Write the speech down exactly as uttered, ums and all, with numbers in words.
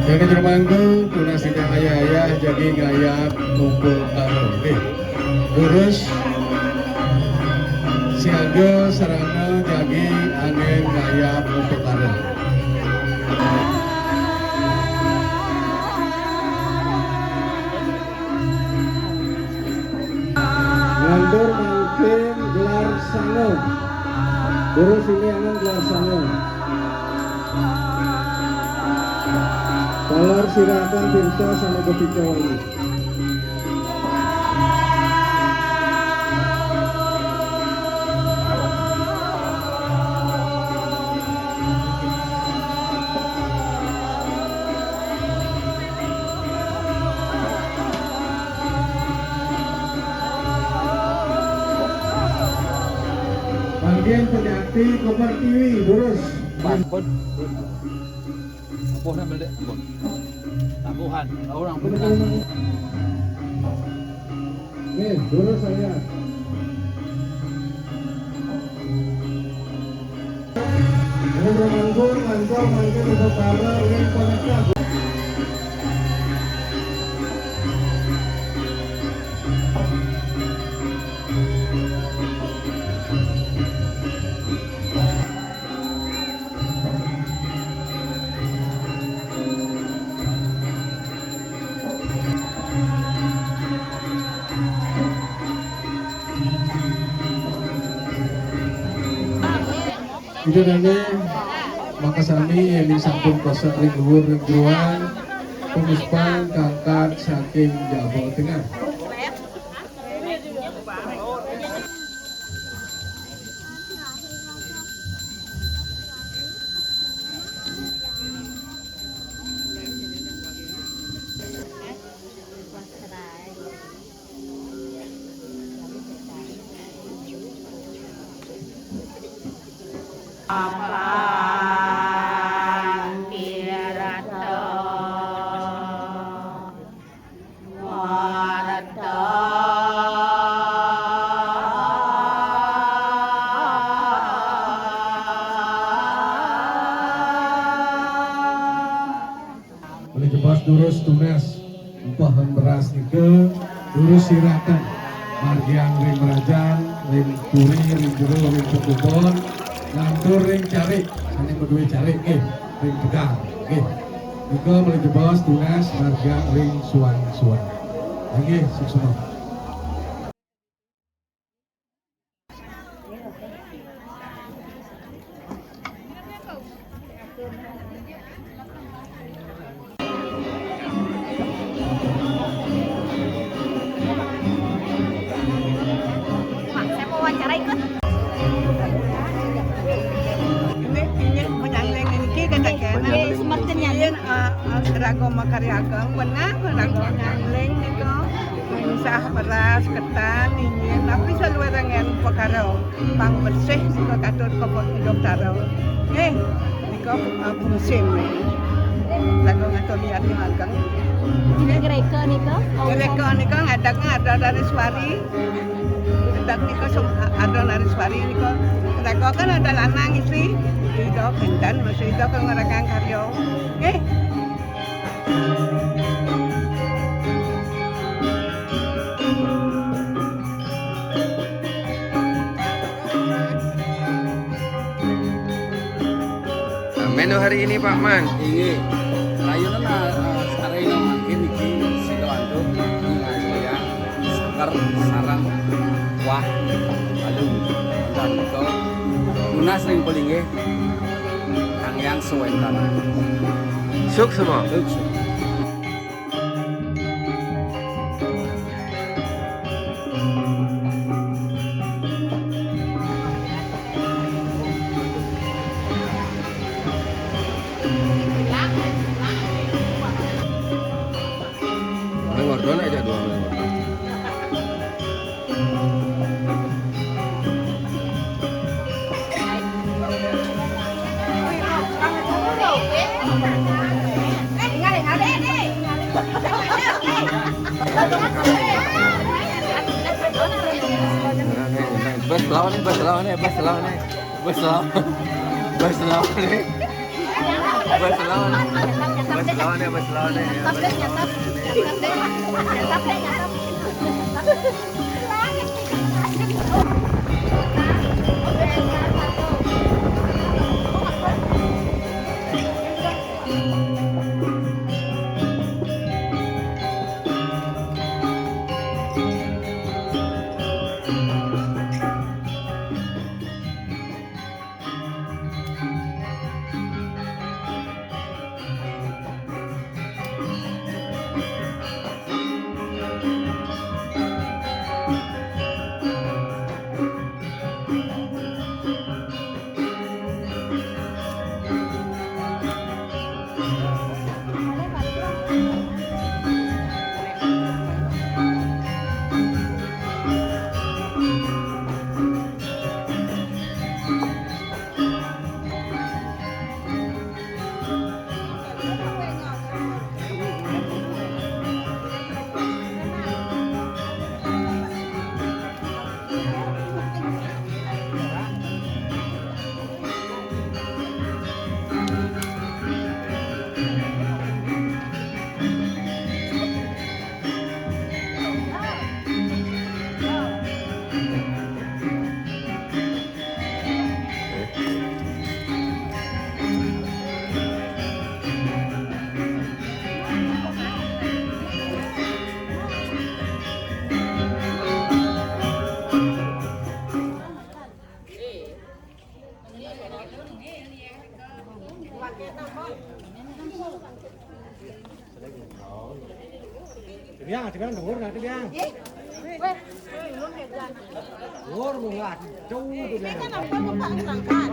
Yang termangku, tunas sidang ayah-ayah jagi ngayap kumpul taruh. Oke. Lurus, siaga, sarana, jagi, angin, ngayap, kumpul taruh. Ngantur mangkin gelar sanga. Durus ini angan gelar sanga. Taler sira akan tirta sane kapica wali. Bagian penyakti kopertiwi, lurus. Ampun. Ampun, ampun, ampun. Tambuhan, orang benar. Nih, lurus saya. Pun lancar mangkin Ibu Tara ring pangacan. Ida dané makasami yén sampun kosek ring luhur ring jeroan, penguspan kangkat saking jaba tengah. Malih jebos durus tunas, empehan beras nika, durus siratan, margiang ring merajan, ring puri, ring jero, ring pakubon, lantur ring carik, sané madué carik nggih, ring tegal nggih. Nika malih jebos tunas, margiang ring suang-suang. Nggih, suksma. Saya mau wawancara ikut. Ini, ini menyangling ini kita kan. Ini sepertinya. Ini, eh, eh, raga makarya ageng, benar, raga nyangling nika. Menyusah beras, ketan, injin, tapi saluiring pakara pang bersih nika katut ka idup tara. Nggih, nika, eh, musim niki. Lagu ngatur liat ni ageng. Ini gereka nika? Gereka nika ngadaknya ada dari suari. Ngadaknya nika sem-, ada dari suari nika. Gereka kan ada lanang istri. Ida pinten masih ida kan ngeregang karya. Nggih. Nah, menu hari ini, Pak Man? Inggih. Kayunan, eh, sareng mangkin niki sida antuk ngingayan seger sareng kuah balung. Dan nika nunas ring palinggih Kang Hyang Suwénten. Suksma. Suksma. Melengor, dua aja, dua melengor. Bos lawan nih, bos lawan nih, bos lawan nih. Bos lawan. Bos lawan nih. Bos lawan nih. Bos lawan nih, bos lawan nih. Biang, biang, dur na, biang. Weh, Dur mo nga, tu, tu, biang. Kan ang pagpapang sangkan.